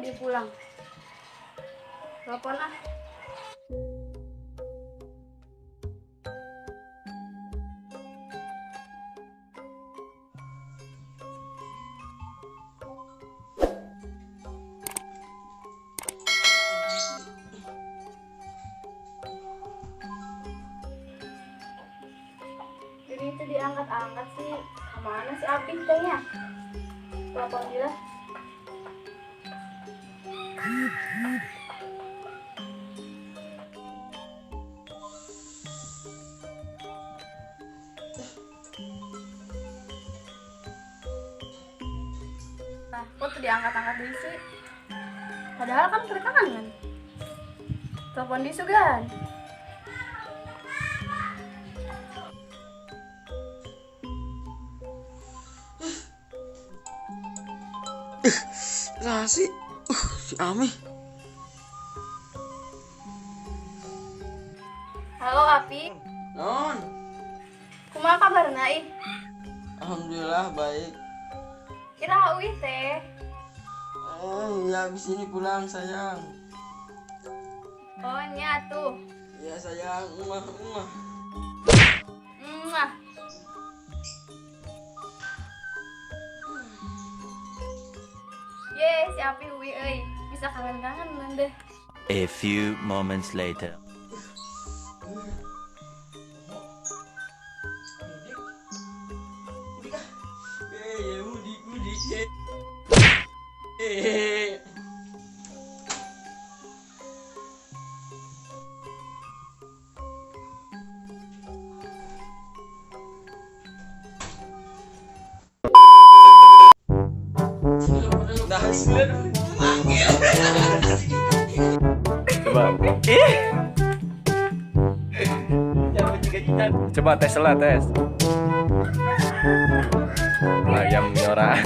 dia pulang. Telepon ah. Jadi itu diangkat-angkat sih. Kemana si Apih tehnya? Telepon dia. Nah, kok tuh diangkat-angkat dulu sih? Padahal kan mereka kangen. Telepon di sugan. Sih, si Ami. Halo Api. Non. Kumaha kabarna ih? Alhamdulillah baik. Kira uih teh. Oh ya, abis ini pulang sayang. Oh nya tuh. Iya sayang, muah muah. Muah. Ye, si Api uwi euy, bisa kangen-kangen deh. A few moments later. Coba. Coba tes lah, tes. Ayam nyora.